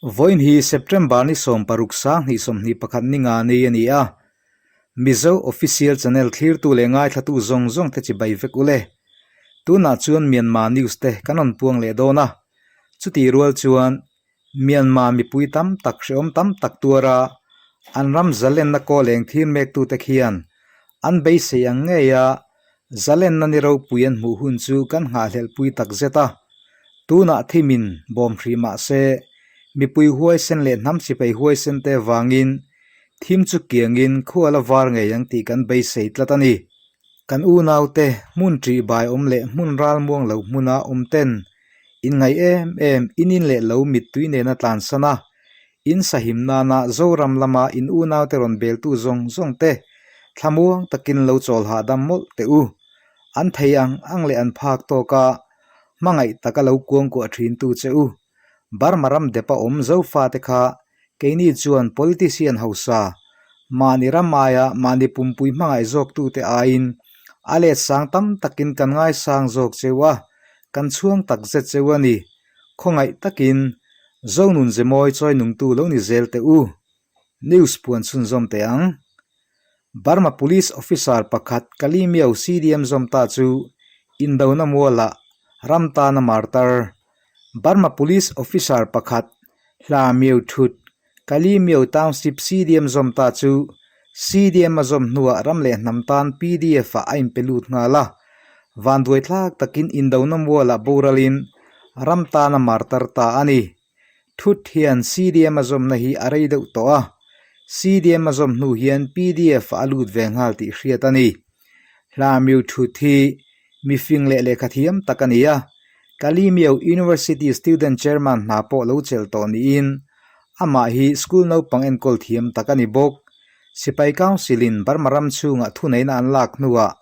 Vawiin hi September ni 16 2021 ni nga ni a ni a. Mizo Official Channel thlirtu leh ngaithlatu zawng zawng te chibai vek ule. Tunah chuan Myanmar News te kan rawn puang leh dawn a. Chutih rual chuan Myanmar mipui tam tak hrehawm tam tak tuara an ram zalenna kawl eng thir mektute khian an beisei ang ngeia zalenna ni ropui an hmuh hun chu kan nghahhlelhpui tak zet a. Tunah thimin bawm hrih mah se, mipui huaisen leh hnam sipai huaisen te vangin thim chu kiangin khua la var ngei ang tih kan beisei tlat a ni. Kan unaute hmun ṭih bai awm leh hmun ralmuang lo hmuna awm ten Inngaih em em, in in leh lo mittui nena tlansan a, in sahim nana Zoram lama in unaute rawn beltu zawng zawng te thlamuang takin lo chawl hahdam mawlh teh u. An thei ang ang leh an phak tawk a, hmangaih taka lo kuangkuah thintu che u. Burma ram depa awm Zofate kha keini chuan politician hausa, mahni ram aia mahni pumpui hmangaih zawktute aiin a let sang tam takin kan ngaisang zawk cheu a, Kan chhuang tak zet cheu a ni. Khawngaih takin Zonun Zemawi chawi nungtu lo ni zel teh u. News puan chhunzawm teh ang. Burma Police Officer pakhat Kalimiao CDM zawm ta chu indona mualah ram tana martar. Burma Police Officer pakhat Hla Myo Thut Kalimiao Township CDM zawm ta chu CDM a zawm hnuah ram leh hnam tan PDF ah a inpe lut nghal a. Vanduai thlak takin indona mualah boralin ram tan a martar ta a ni. Thut hian CDM a zawmna hi a rei deuh tawh a, CDM a zawm hnu hian PDF ah a lut ve nghal tih hriat a ni. Hla Miu Thut hi mifing leh lehkha thiam tak a ni a, Kalimiao University Student Chairman hna pawh lo chelh tawh niin Amah hi school naupang enkawl thiam tak a ni bawk. Sipai Council in Burma ram chhungah thuneihna an lak hnuah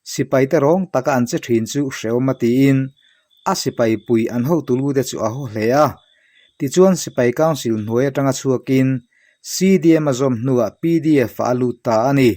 sipaite rawng taka an che thin chu hrehawm a tiin a sipai pui an hotu lu te chu a haw hle a. Tichuan Sipai Council hnuai atanga chhuakin CDM a zawm hnuah PDF ah a lut ta a ni.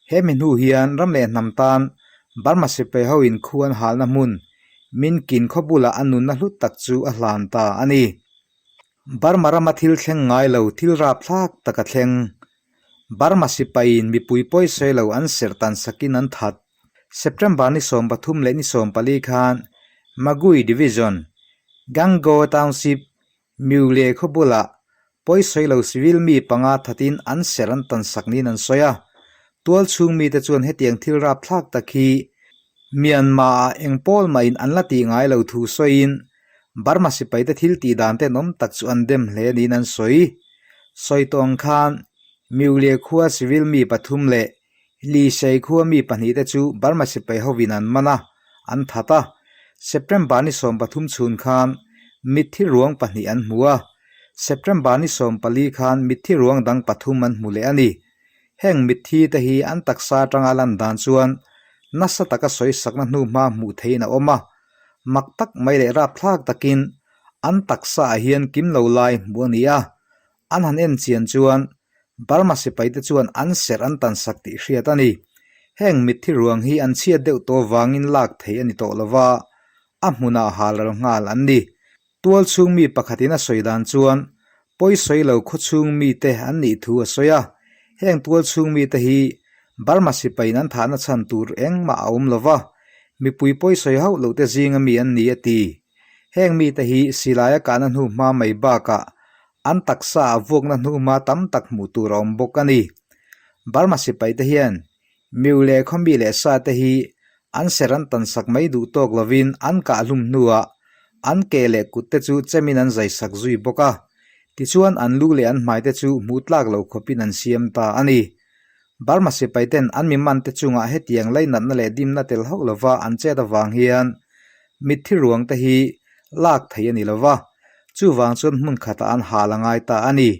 He mi hnu hian ram leh hnam tan Burma sipai ho in khu an halna hmun Minkin khaw bulah a nunna hlut tak chu a hlan ta a ni. Burma rama thil thleng ngai lo thil rapthlak tak a thleng. Burma sipaiin mipui pawisawi lo an serh tan sakin an that. September ni 13 leh ni 14 khan Magui Division, Gangaw Township, Myule khaw bulah pawisawi lo civil mi panga thatin an serh an tan sak niin an sawi a. Tual chhung mite chuan hetiang thil rapthlak tak hi Myanmar-ah eng pawl mahin an la tih ngai lo thu sawiin Burma sipaite thil tih dan tenawm tak chu an dem hle niin an sawi. Sawi tawh ang khan Myule khua civil mi pathum leh Li Sei khua mi pahnihte chu Burma sipai hovin an man a, an that a. September ni 13 chhun khan mitthi ruang pahnih an hmu a, September ni 14 khan mitthi ruang dang pathum an hmu leh a ni. Heng mitthi te hi an taksa atanga lan dan chuan nasa taka sawisakna hnuhma hmuh theihin a awm a, mak tak mai leh rapthlak takin an taksa ah hian kim lo lai hmuh a ni a, an han en chian chuan Burma sipaite chuan an serh an tan sak tih hriat a ni. Heng mitthi ruang hi an chhiat deuh tawh vangin lak theih a ni tawh lova, a hmunah halral nghal an ni. Tual chhung mi pakhatin a sawi dan chuan pawisawi lo khaw chhung mite an nih thu a sawi a, heng tual chhung mite hi Burma sipaiin an thahna chhan tur engmah a awm lova, mipui pawisawi hauh loh te zinga mi an ni a ti. Heng mite hi silaia kahna hnu hma mai bakah an taksa ah vuakna hnu hma tam tak hmuh tur a awm bawk a ni. Burma sipaite hian Miu leh khaw mi leh sa te hi an ser an tan sak mai duh tawk lovin an kah hlum hnuah an ke leh kut te chu chemin an zai sak zui bawk a, tichuan an lu leh an hmai te chu hmuh tlak lo khawpin an siam ta a ni. Burma sipai ten an mi man te chungah hetiang lainatna leh dimna tel hauh lova an chet avang hian mitthi ruang te hi lak theih a ni lova, chuvang chuan hmun khatah an hal a ngai ta a ni.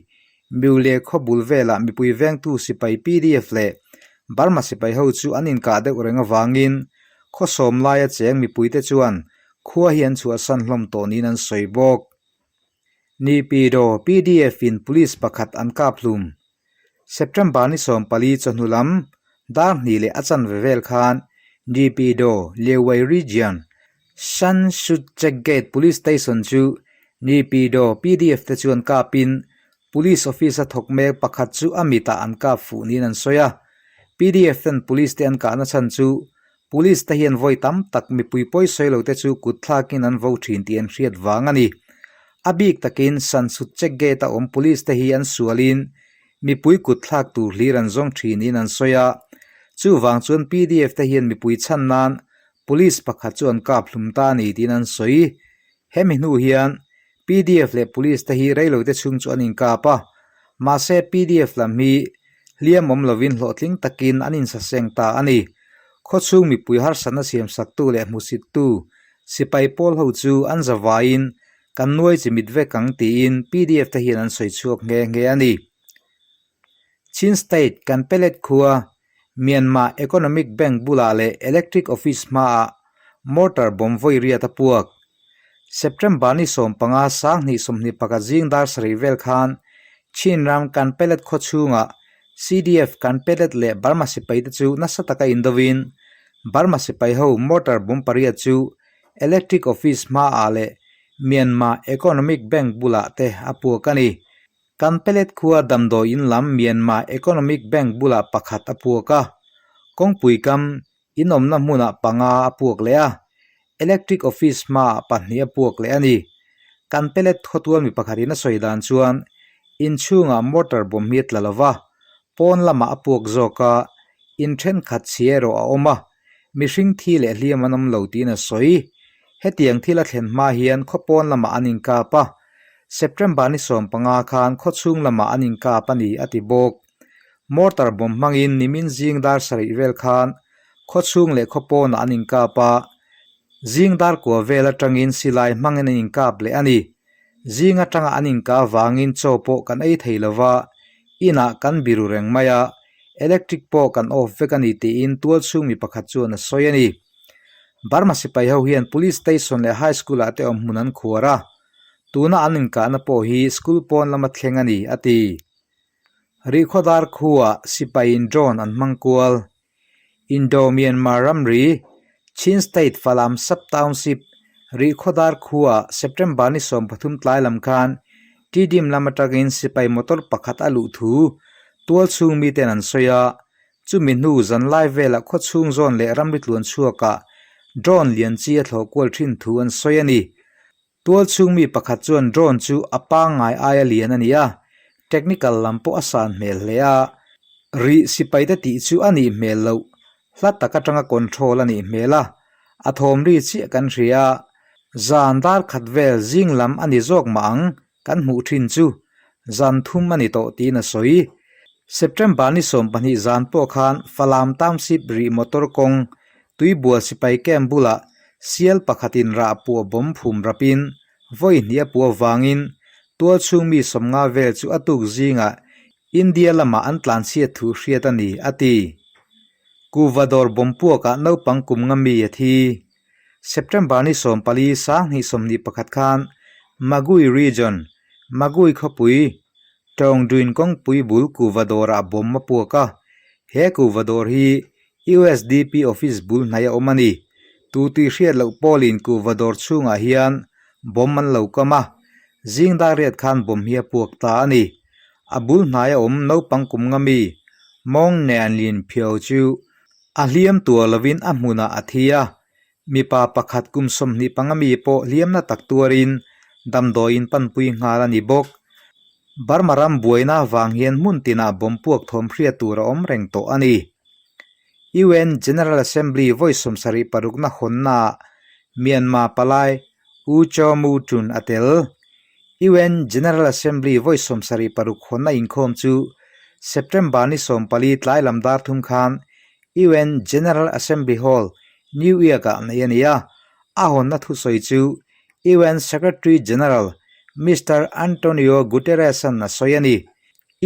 Miu leh khaw bul velah mipui vengtu sipai PDF leh Burma sipai ho chu an inkah deuh reng avangin khaw sawm laia cheng mipuite chuan khua hi an chhuahsan hlawm tawh niin an sawi bawk. Nipido PDF in police pakhat an kap hlum. September ni 14 chawhnu lam dar hnih leh a chanve vel khan Nipido Liewei Region Shan Sut Check Gate Police Station chu. Naypyidaw pdf te chuan kapin Police office a thawk mek pakhat chu a mitah an kap fuh niin an sawi a. Pdf ten police te an kahna chhan chu police te hian vawi tam tak mipui pawi sawi lo te chu kut thlakin an vo thin tih an hriat vang a ni. A bik takin Sansut check gate a awm police te hi an sualin mipui kut thlak tur hlir an zawng thin niin an sawi a. Chuvang chuan pdf te hian mipui chhan nan police pakhat chu an kap hlum ta a ni tiin an sawi. Hemi hnu hian pdf leh police te hi reilote chhung chu an inkap a, mahse pdf lam hi hliam awm lovin hlawhtling takin an insaseng ta a ni. Khawchhung mipui harsatna siamsaktu leh hmusittu sipai pawl ho chu an zavaiin kan nuai chi mit vek ang tiin pdf te hian an sawi chhuak nghe nghe a ni. Chin State Kanpelet khua Myanmar Economic Bank bulah leh Electric Office hmaah mortar bomb vawi riat a puak. September ni 15 2021 zing dar sarih vel khan Chin ram Kanpelet khaw chhungah CDF Kanpelet leh Burma sipai te chu nasa taka indovin Burma sipai ho mortar bomb pariat chu Electric Office hmaah leh Myanmar Economic Bank bulah te a puak a ni. Kanpelet khua damdawi in lam Myanmar Economic Bank bulah pakhat a puak a, kawngpui kam inawmna hmunah panga a puak leh a, Electric Office hmaah pahnih a puak leh a ni. Kanpelet khawtual mi pakhatin a sawi dan chuan inchhungah mortar bomb hi a tla lo va, pawn lamah a puak zawk a, in thenkhat chhia erawh a awm a, mihring thi leh hliam an awm lo tiin a sawi. Hetiang thil a thlen hma hian khaw pawn lamah an inkap a, September ni 15 khan khaw chhung lamah an inkap a ni a ti bawk. Mortar bomb hmangin nimin zing dar sarih vel khan khaw chhung leh khaw pawnah an inkap a, zing dar kua vel atangin silai hmangin an inkap leh a ni. Zing atanga an inkah avangin chaw pawh kan ei thei lo va, inah kan biru reng mai a, electric pawh kan off vek a ni tiin tual chhung mi pakhat chuan a sawi a ni. Burma sipai ho hian Police Station leh High School ah te awm hmun an khuar a, tuna an inkahna pawh hi school pawn lama thleng a ni, a ti. Rihkhawdar khuaah sipaiin drone an hmang kual. Indo-Myanmar ramri, Chin State Falam Sub-Township, Rihkhawdar khuaah September ni 13 tlai lam khan Tidim lam atangin sipai motor pakhat a luh thu tual chhung miten an sawi a, Chumi hnu zanlai velah khaw chhung zawn leh ramri tluan chhuakah drone lian chi a thlawh kual thin thu an sawi a ni. Tual chhung mi pakhat chuan drone chu a pangngai aia lian a ni a, technical lam pawh a san hmel hle a, rih sipaite tih chu a nih hmel loh, hla tak atanga control a nih hmel a, a thawm ri chiah kan hria a, zan dar khat vel zing lam a ni zawk mah ang Kan hmuh thin chu zan thum a ni tawh tiin a sawi. September ni 12 zan pawh khan Falam Township rih motor kawng Tuibual sipai camp bulah sial pakhatin rah puah bomb phum rapin vawi hnih a puah vangin tualchhung mi 50 vel chu a tuk zingah India lamah an tlanchhiat thu hriat a ni, a ti. Kuhva dawr bomb puakah naupang kum nga mi a thi. September ni 14 2021 khan Magui Region, Magui khawpui, Tawngduin kawngpui bul kuhva dawrah bomb a puak a, he kuhva dawr hi USDP office bul hnaih a awm a ni. Tu tui hriat loh pawlin kuhva dawr chhungah hian bomb an lo kam a, zing dar riat khan bomb hi a puak ta a ni. A bul hnaia awm naupang kum nga mi Mawng Neanlin Phio chu A hliam tuar lovin a hmunah a thi a, mipa pakhat kum 25 mi pawh hliamna tak tuarin damdawiin panpui nghal a ni bawk. Burma ram buaina vang hian hmun tinah bomb puak thawm hriat tur a awm reng tawh a ni. UN General Assembly vawi 76 na hawnnaah Myanmar palai U Kyaw Mu Tun a tel. UN General Assembly vawi 76 hawnna inkhawm chu September ni 14 tlai lam dar thum khan UN General Assembly Hall, New York-ah neih a ni a. A hawnna thusawi chu UN Secretary General Mister Antonio Guterres-a'n a sawi a ni.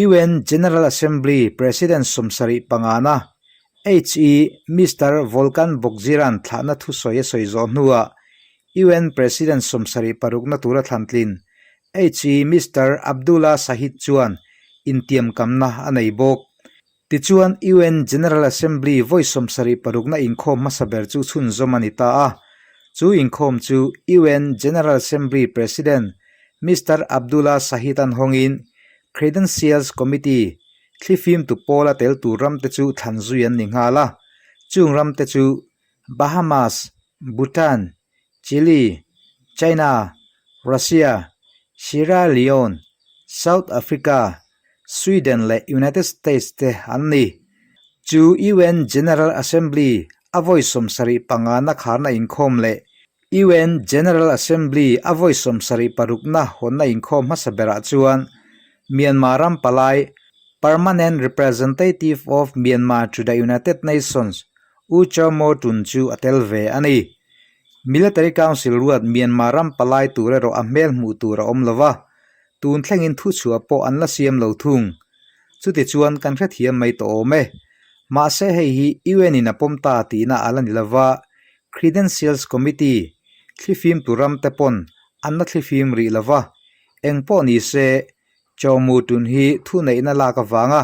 UN General Assembly President 75na HE Mister Volkan Bozkir-a'n thlahna thusawi a sawi zawh hnuah UN President 76na tura thlantlin HE Mister Abdullah Shahid chuan intiamkamna a nei bawk. Tichuan, UN General Assembly vawi 76na inkhawm hmasa ber chu chhunzawm a ni ta a. Chu inkhawm chu UN General Assembly President Mister Abdullah Shahid-a'n hawngin Credentials Committee thlifimtu pawla tel tur ramte chu thlan zui an ni nghal a, chung ramte chu Bahamas, Bhutan, Chile, China, Russia, Sierra Leone, South Africa, Sweden leh United States te an ni. Chu UN General Assembly a vawi 75 na kharna inkhawm leh UN General Assembly a vawi 76 na hawnna inkhawm hmasa berah chuan Myanmar ram palai Permanent Representative of Myanmar to the United Nations U Kyaw Moe Tun chu a tel ve a ni. Military Council ruat Myanmar ram palai tur erawh a hmel hmuh tur a awm lo va, tun thlengin thuchhuah pawh an la siam lo thung. Chutichuan kan hrethiam mai tawh awm e. Mahse hei hi UN in a pawm ta tihna a la ni lo va, Credentials Committee thlifim tu ram te pawn an la thlifim rih lo va, eng pawh ni se Chawmu tun hi thuneihna lak avanga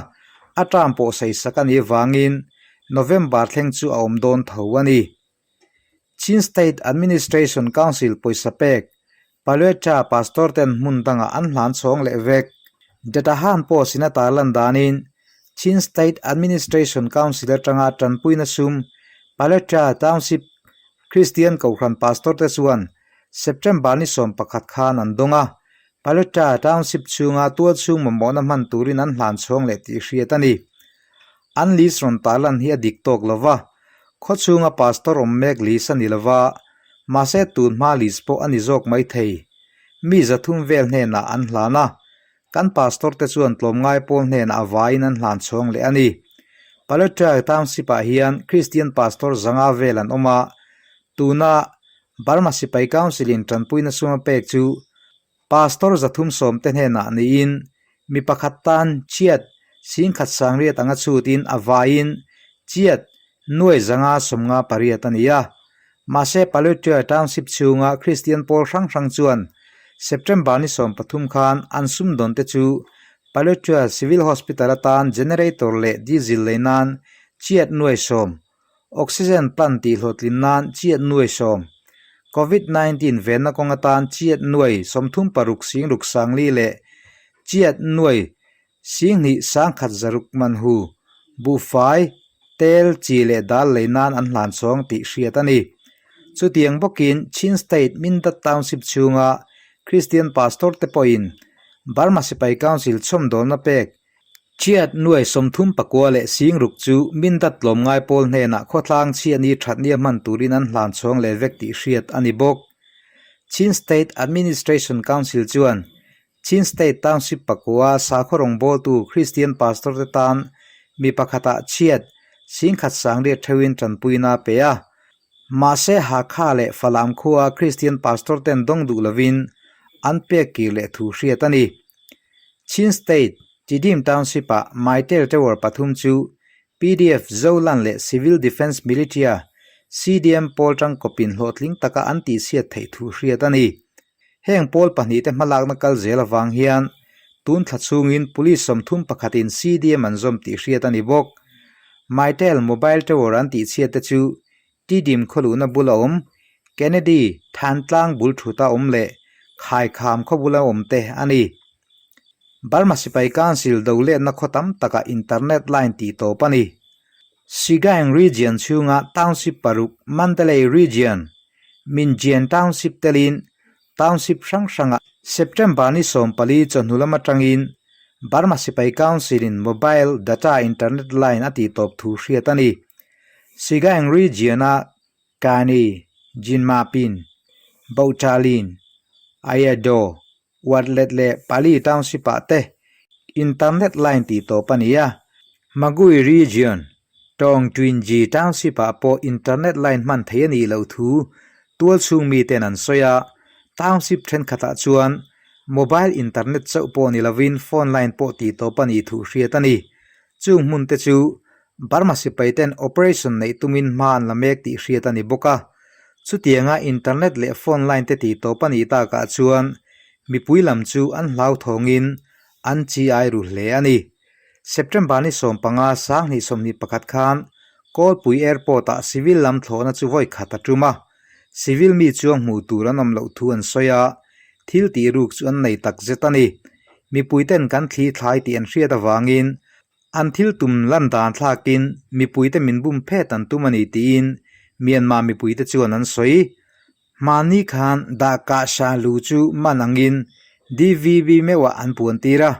a term pawh seisak a nih vangin November thleng chu a awm dawn tho a ni. Chin State Administration Council pawisa pek Paluetha pastor ten hmun dangah an hlan chhawng leh vek. Datahan post in a tarlan danin Chin State Administration Council atanga tanpuina sum Paluetha Township Kristian Kohhran pastor te chuan September ni 11 khan an dawng a, Paluetha Township chhunga tualchhung mamawhna hman turin an hlan chhawng leh tih hriat a ni. An list rawn tarlan hi a dik tawk lo va, khaw chhunga pastor awm mek list a ni lo va, mahse tun hma list pawh a ni zawk mai thei. Mi 300 vel hnenah an hlan a, kan pastor te chuan tlawmngai pawl hnenah a vaiin an hlan chhawng leh a ni. Paletwa Township ah hian Kristian pastor 500 vel an awm a, tuna Burma Sipai Council in tanpuina suma pek chu Pastor 370 te hnenah niin mi pakhat tan chiat 11,800 anga chhutin a vaiin chiat 558 a ni a. Mahse Paletwa Township chhunga Kristian pawl hrang hrang chuan September ni 13 khan an sumdawn te chu Paletwa Civil Hospital atan generator leh diesel lei nan chiat 10,000 Oxygen plant tih hlawhtlin nan chiat 10,000, Covid 19 venna kawng atan chiat 36 604 leh chiat 2,106 man hu, buhfai, tel, chi leh dal lei nan an hlan chhawng tih hriat a ni. Chutiang bawkin Chin State Mindat Township chhunga Christian Pastor te pawhin Burma Sipai Council chhawmdawlna pek Chiat 39 leh 60,000 chu Mindat tlawmngai pawl hnenah khawtlang chhiatni thatnia hman turin an hlan chhawng leh vek tih hriat a ni bawk. Chin State Administration Council chuan Chin State Township pakua sakhaw rawngbawltu Christian Pastor te tan mi pakhatah chhiat 1,900 theuhin tanpuina a pe a. Mahse Hakha leh Falam khua Christian Pastor ten dawng duh lovin an pek kir leh thu hriat a ni. Chin State, Tidim Township-ah Mytel Tower pathum chu PDF Zolan leh Civil Defence Militia, CDM, pawl tangkawpin hlawhtling taka an tihchhiat theih thu hriat a ni. Heng pawl pahnihte hmalakna kal zel avang hian tun thla chhungin Police 31 in CDM an zawm tih hriat a ni bawk. Mytel Mobile Tower an tihchhiat te chu Tidim khawluhna bula awm, Kennedy Thantlang bul thuta awm leh Khaikham khaw bula awm te a ni. Burma Sipai Council do letna khaw tam takah internet line tih tawp a ni. Sagaing Region chhunga township paruk Mandalay Region, Minjian Township telin township hrang hrangah September ni 14 chawhnu lam atangin Burma Sipai Council in mobile data internet line a tih tawp thu hriat a ni. Sagaing Region-a Kani, Jinmapin, Bohtalin, Ayadaw, Watlet leh Pali Township-ah te internet line tih tawp a ni a. Magui Region, Tawngtwinji Township-ah pawh internet line hman theih a nih loh thu tualchhung miten an sawi a. Township thenkhatah chuan mobile internet chauh pawh ni lovin phone line pawh tih tawp a nih thu hriat a ni. Chung hmun te chu Burma sipai ten operation neih tumin hma an la mek tih hriat a ni bawk a. Chutianga internet leh phone line te tih tawp a nih takah chuan mipui lam chu an hlauthawngin an chi ai ru hle a ni. September ni 15 2021 khan Kawlpui Airport ah civil lam thlawhna chu vawi khat a tum a, civil mi chuang hmuh tur an awm loh thu an sawi a. Thil tih ruk chu an nei tak zet a ni. Mipuiten kan thli thlai tih an hriat avangin an thil tum lan dan thlakin mipuite min bum phet an tum a ni tiin Myanmar mipuite chuan an sawi. Hmanni khan Dahkah Shah Lu chu man angin DVB meuhah an puan tir a,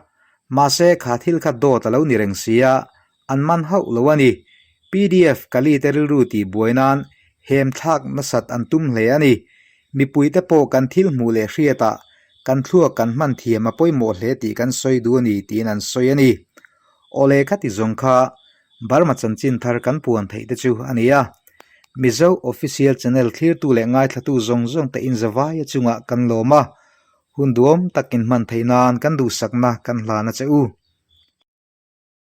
mahse kha thil kha dawt a lo ni reng si a, an man hauh lo a ni. Pdf Kali te rilru tih buai nan hem thlak nasat an tum hle a ni. Mipuite pawh kan thil hmuh leh hriatah kan thluak kan hman thiam a pawimawh hle tih kan sawi duh a ni tiin an sawi a ni. Awle khati zawng kha Burma chanchin thar kan puan theih te chu a ni a. Mizo Official Channel thlirtu leh ngaithlatu zawng zawng te inzavaia chungah kan lawm a, hun duam tak inhman theih nan kan duhsakna kan hlan a che u.